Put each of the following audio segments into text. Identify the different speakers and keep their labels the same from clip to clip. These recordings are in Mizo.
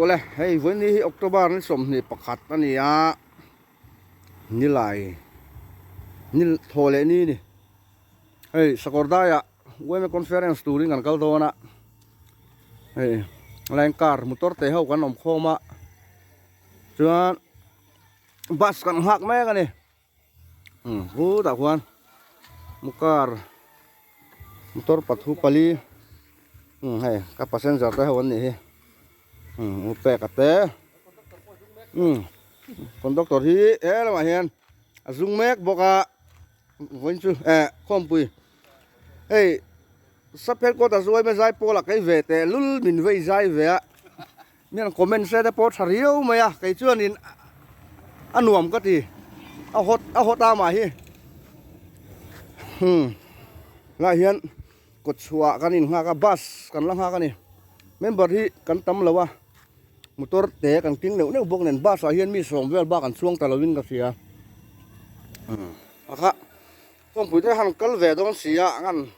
Speaker 1: Awle, hei vawiin hi October ni 21 a ni a, nilai ni thaw leh ni ni. Hei Sakawrdaiah Women Conference turin kan kal dawn a, hei line car motor te ho kan awm khawm a, chuan bus kan nghak mek a ni. Hutah khuan car motor pathu pali hei ka passenger te ho an nih hi u peka te conductor hi he lamah hian a zung mek bawk a vawiin chu eh khawmpui hei sub headquarters yma zaipawl ah kei ve teh lul min vei zai ve a. Mian comment se te pawh tha riau mai a, kei chuanin a nuam ka ti, a hot a hot a mah hi. Hmm, lai hian kawt chhuah kan in nghak a, bus kan la nghak a ni. Member hi kan tam lo a, motor te kan keng neuh neuh bawk nen bus ah hian mi sawm vel bak an chuang ta lovin ka hria. Hmm, a kha kawngpui te han kal ve dawn si a, an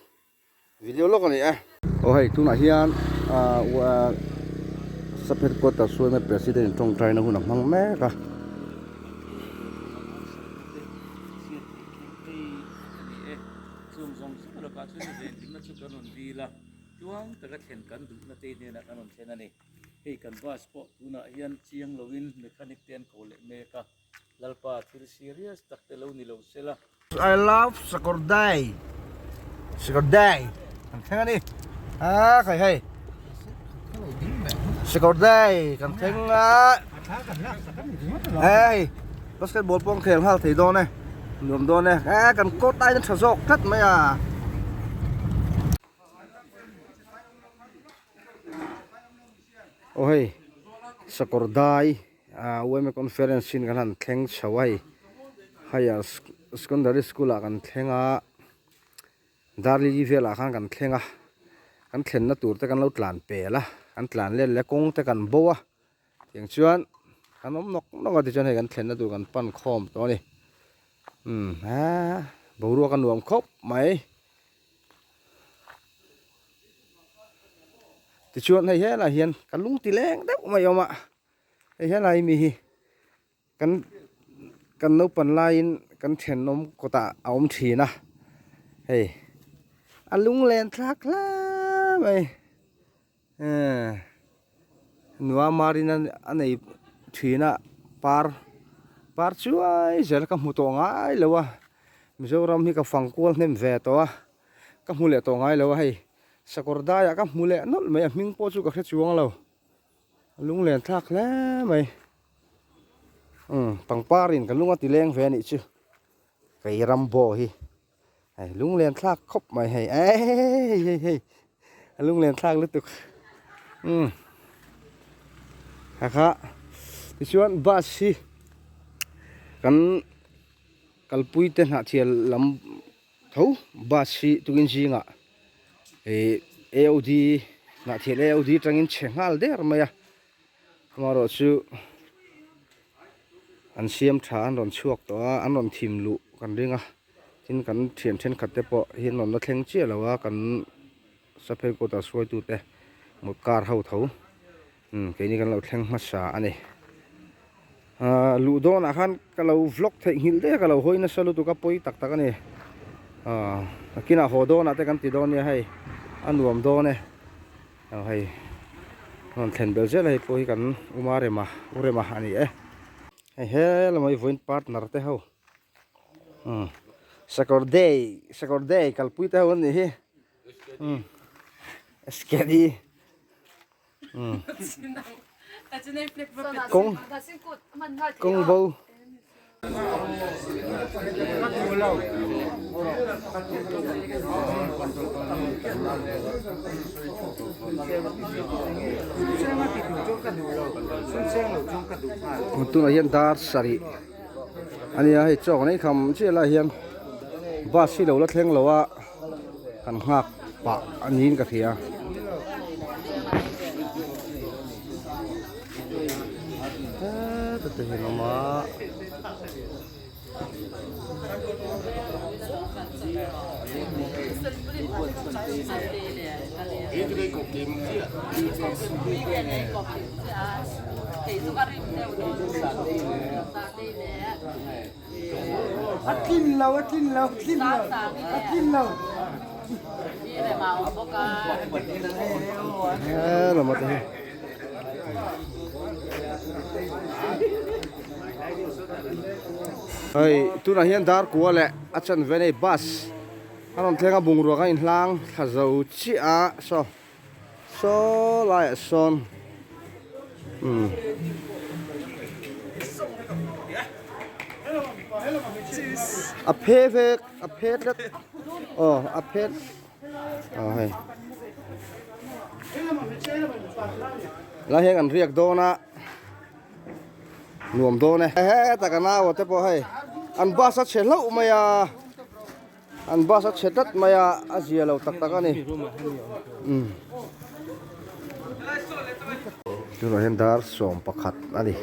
Speaker 1: Video lawk a ni e. Aw hei tunah hian ahh sub headquarter suaina president in tawngtaina hun a hmang mek a.
Speaker 2: Hei kan bus pawh tunah hian chiang loin mechanic te an ko leh mek a. Lalpa thil serious tak te lo ni lo se la.
Speaker 1: I love Sakawrdai Sakawrdai kan thleng a ni a khai hei Sakawrdai kan thleng a hei basketball pawh an khel nghal thei dawn e nuam dawn e e kan court aiin a tha zawk tlat mai a. Aw hei Sakawrdai. Ahh yma conference in kan han thleng chho a hei higher secondary school ah kan thleng a darlili velah khan kan thleng a kan thlenna tur te kan lo tlan pel a kan tlan let leh a kawng te kan bo a tiang chuan kan awm nawk nawk a tichuan hei kan thlenna tur kan pan khawm tawh a ni umm eee boruak a nuam khawp mai. Tichuan hei helai hian ka lung ti leng deuh mai awm a hei helai mi hi kan kan naupan laiin kan thenawm kawtah a awm thin a hei a lung len thlak hle mai ehh nua marin a nei thin a par par chuai zel ka hmu tawh ngai lo a Mizoram hi ka fang kual hnem ve tawh a. Ka hmu leh tawh ngai lo a hei, sakawr daiah ka hmu leh nawlh mai a hming pawh chu ka hre chuang lo, a lunglen thlak hle mai, umm pangpar in ka lung a ti leng ve a nih chu, kei rambo hi hei lunglen thlak khawp mai hei eii hei hei a lunglen thlak lutuk umm hakha tichuan bus hi kan kalpui te hnahthial lam. Tho bus hi tukin zingah ih AOD hnahthel AOD atangin chhe nghal der mai a amaherawh chu an siam tha an rawn chhuak tawh a an rawn thim luh kan ring a tin kan thian thenkhat te pawh hi an rawn la thleng chiah lo a kan Saphei kawta hruaitute mut kar ho tho. Umm keini kan lo thleng hmasa a ni. Ahh luh dawnah khan ka lo vlog theih nghilh daih a ka lo hawi nasa lutuk a pawi tak tak a ni. Ahh nakinah haw dawnah te kan ti dawn nia hei a nuam dawn e. Aw hei rawn thlen belh zel a hei pawh hi kan uma rema u rema a ni e. Hei he lamah hi vawiin partner te ho umm sakawr day sakawr day kalpui te ho an nih hi umm skd. Kawng kawng bo. Tunah hian dar sarih a nia hei chaw kan ei kham chiah lai hian bus hi lo la thleng lo a. Kan nghak pah a niin ka hria. Heta te hian awm a. A tlin lo a tlin lo tlin lo a tlin lo. He lam te hi. Hei tunah hian dar kua leh a chanve nei bus a rawn thleng a bungrua kha inhlang thla zo chiah a saw. Saw laiah sawn umm a phe vek a phe tlat aw a phe aw hei lai hian kan riak dawn a nuam dawn e hetah ka nau te pawh hei an bus a chhe hlauh mai a. An bus a chhe tlat mai a, a zia lo tak tak a ni. Umm. Tunah hian dar 11 a ni.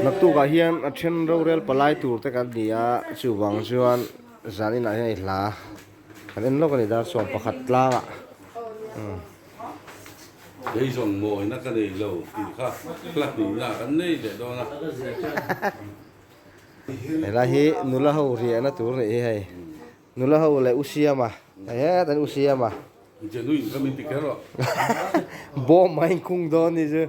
Speaker 1: Naktukah hian a then rorel palai tur te kan ni a, chuvang chuan zan inah hian i hla kan en lawk a ni dar 11 tlangah.
Speaker 3: Beizawn mawina ka nei lo tih kha hla hnihna kan nei leh dawn a.
Speaker 1: Helai hi nula ho riahna tur a nih hi hei. Nula ho leh u Siama hei hetah hian u Siama.
Speaker 3: Genuine kha min ti kher rawh.
Speaker 1: Bawm a inkhung dawn ni chu.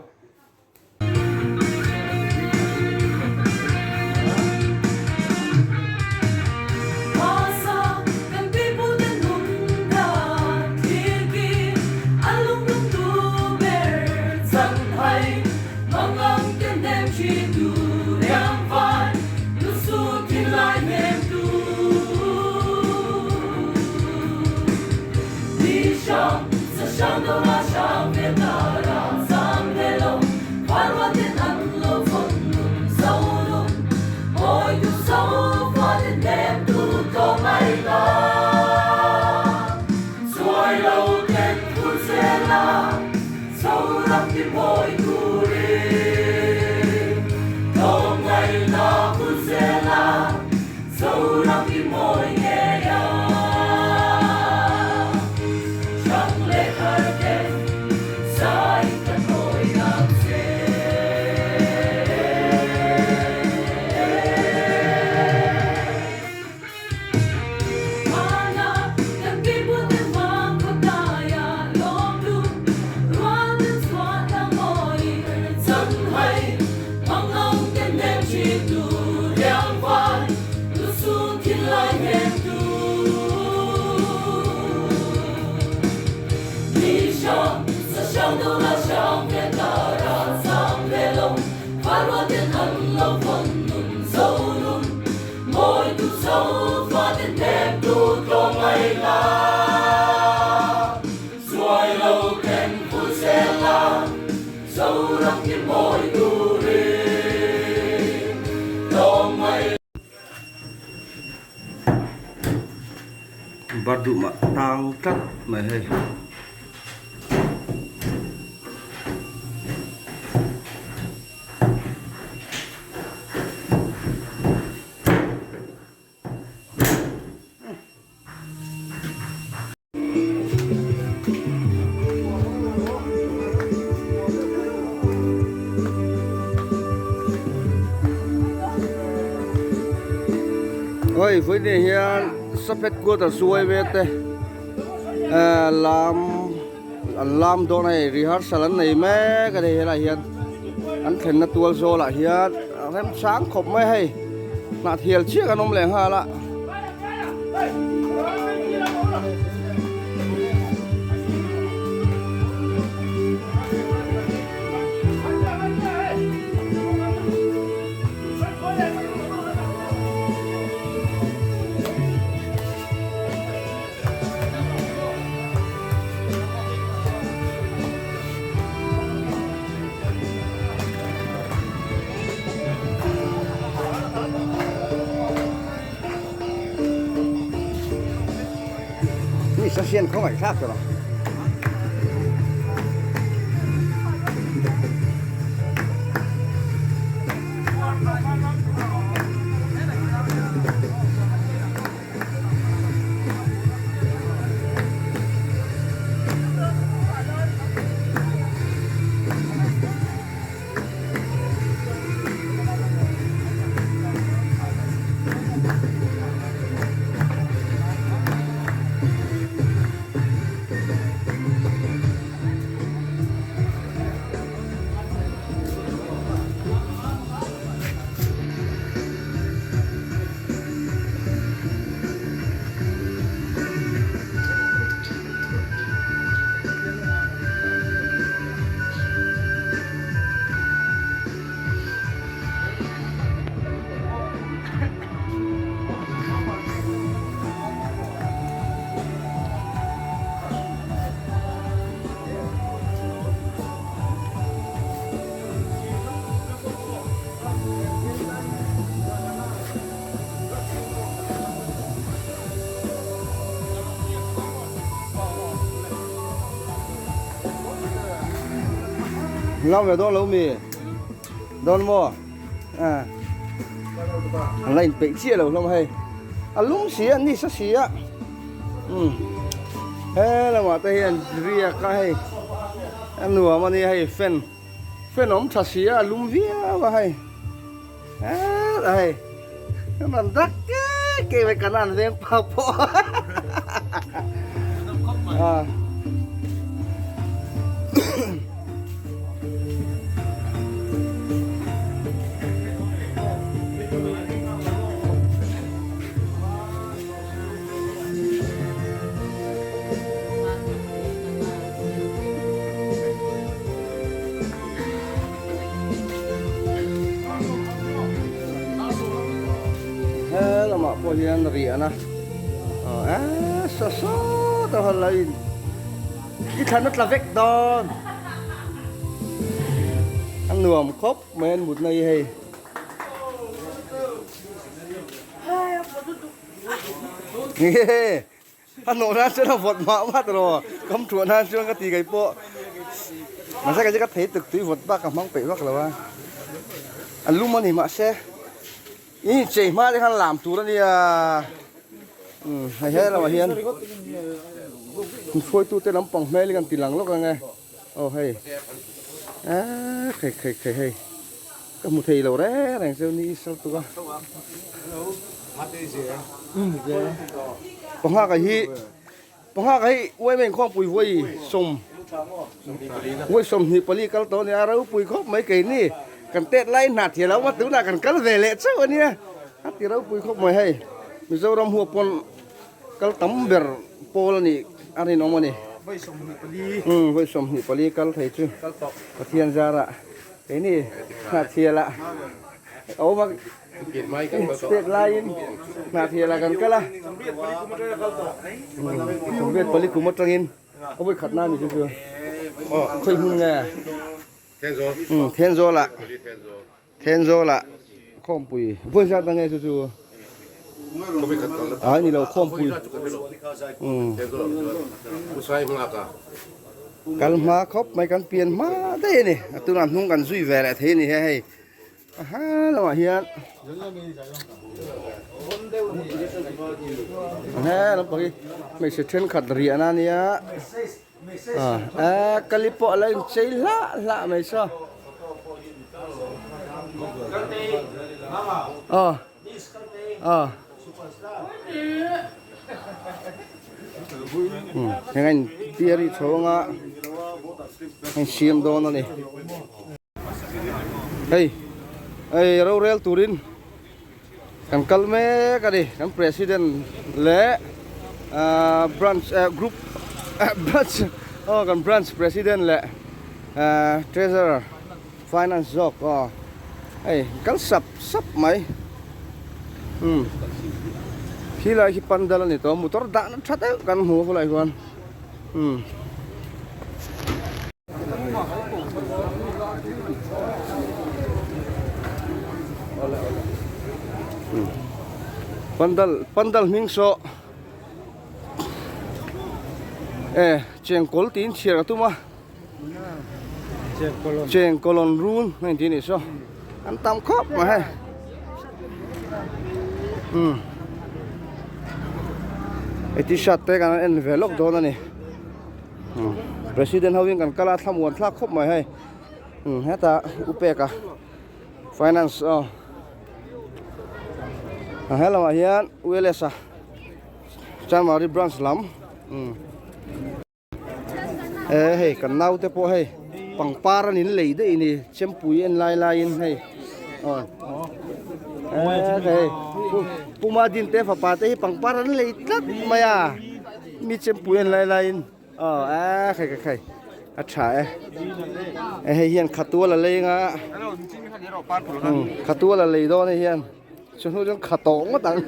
Speaker 1: Bar duh mah tang tlat mai hei. Hei vawiin hian Safet quarter suai ve te lam. an lam dawn a hei rehearsal an nei mek a ni helaiah hian an thlenna tual zawlah hian a remchang khawp mai a hei hnahthial chiah kan awm leh nghal a. Ni sa sian khawngaih thlak tawh ang. Lau ve dawn lo mi dawn maw a an la inpeih chiah lo hlawm hei a lum si a ni sa si a um he lamah te hian riak a hei a nuam a nia hei fan fan awm tha si a a lum viau a hei a hei an dak kek kek mai kan an veng pa pawh a. He lamah pawh hian riahna eee saw sawt a hawn lo in i thlan a tla vek dawn a nuam khawp mai an mutna hi hei. A hnawh nan chuan a vawt mah mah ta lo, kam thuah nan chuan ka ti kei pawh. Mahse kei chu ka thei tuk tui vawt bak ka hmang peih vak lo a. A lum a ni mahse in inchei hma te khan lam tur a nia. Umm hei he lamah hian hruaitute lampang hmel hi kan ti lang lawk ang e. Aw hei eee khei khei khei hei ka hmu thei lo reng reng chu ni sal tuk a panghaka hi panghaka hi uaima inkhawmpui vawi sawm vawi sawmhnih pali kal tawh a nia ropui khawp mai keini kan tet lai hnah thiah loh a tunah kan kal ve leh chauh a nia a ti ropui khawp mai hei Mizoram huap pawn Kal tam ber pawl a nih a rinawm a ni. Umm vawi 24 kal thei chu Pathian zarah keini Hnahthialah a awm a, state laiin Hnahthialah kan kal a. Umm 24 kum atangin a vawi khatna a ni chu chu. Khawi hmun nge? Umm Thenzawlah. Thenzawlah khawmpui vawi zat ang nge chu chu a ni lo khawmpui kal hma khawp mai kan pian hma daih a ni a tunah hnung kan zui ve leh thei a ni he hei a ha lamah hian he lampang hi hmeichhe thenkhat riahna a nia. A kali pawh a lo inchei hlah hlah mai saw aw aw heng a intir hi chhawng a. a insiam dawn a ni. Hei hei rorel turin kan kal mek a ni kan president leh ahh branch eh group branch aw kan branch president leh ahh treasurer finance zawk aw hei kal sap sap mai umm khilai khi pandal a ni tawh motor dahna tha deuh kan hmu a khulai khuan umm. Pandal pandal hming saw e chengkawl tiin chhiar a tum a chengkawlawn run a intih a nih saw an tam khawp mai hei umm hei t-shirt te kan en ve lawk dawn a ni. President ho in kan kal a thlamuan thlak khawp mai hei hetah u peka finance aw a he lamah hian ULS a Chanmari branch lam e hei kan naute pawh hei pangpar an in lei daih ni chempui en lai laiin hei aw hei Puma din te fapa te hi pangpar an lei tlat mai a. Mi chempui an lai laiin aw a khai khai khai a tha e e hei hian khatual a lei anga khatual a lei dawn hei hian chu hnu chuan kha tawh ngawt ang.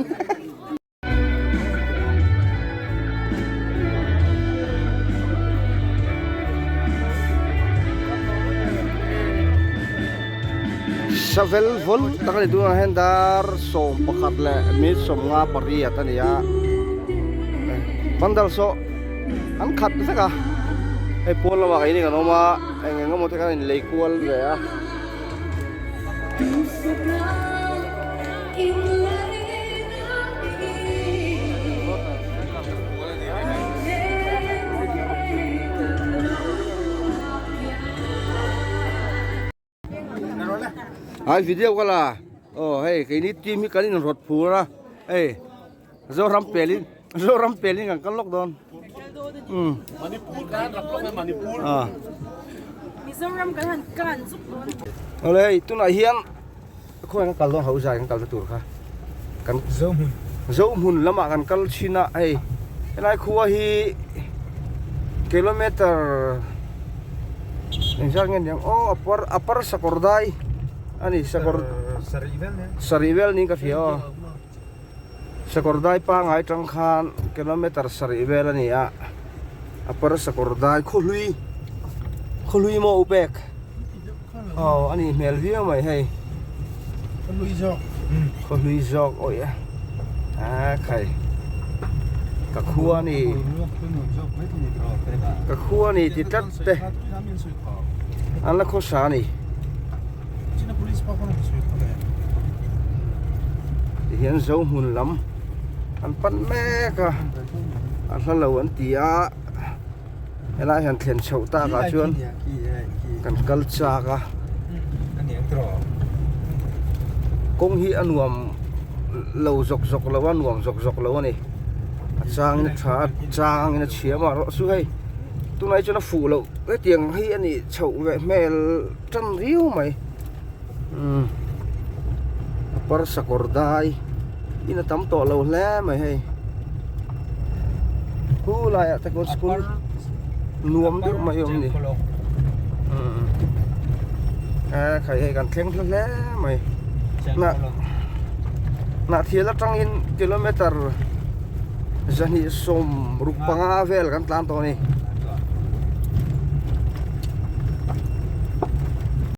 Speaker 1: Savel vawl tak a ni tunah hian dar 11 leh minute 58 a ni a pandal saw an khat vek a hei pawn lamah keini kan awm a eng eng emaw te khan a inlei kual ve a. Hai video ka la aw hei keini team hi kan inrawt phur a hei Zoram pelin Zoram pelin kan kal lawk dawn umm
Speaker 3: Manipur kan rap lawk e Manipur
Speaker 1: ah
Speaker 4: Mizoram kan han kan zuk dawn
Speaker 1: awle hei tunah hian khawiah kan kal dawn ho zai kan kalna tur kha kan
Speaker 5: Zohmun
Speaker 1: Zohmun lamah kan kal thin a hei helai khua hi kilometer engzat nge niang aw a par a par sakawr dai a ni sakawr
Speaker 5: sarih vel nia
Speaker 1: sarih vel niin ka hria aw sakawr dai pangai tang khan kilometer sarih vel a ni a a par sakawr dai khawhlui khawhlui maw u pek aw a nih hmel viau mai hei
Speaker 5: khawhlui zawk
Speaker 1: khawhlui zawk awih a a khai ka khua a ni ka khua a ni ti tlat te an la khawsa a ni. Tihian zo hmun lam an pan mek a a hla lo an ti a helai han thlen chhoh tak ah chuan kan kal chak a kawng hi a nuam lo zawk zawk lo a nuam zawk zawk lo a ni a changin a tha a changin a chhia amaherawh chu hei tunah hi chuan a fuh loh hetiang hi a nih chhoh ve hmel tan riau mai umm a parsa kawr dai in a tam tawh lo hle mai hei khu laiah te khuan school nuam deuh mai a awm a ni umm a khai hei kan thleng hla hle mai hnah hnah thial atangin kilometer 265 vel kan tlan tawh a ni.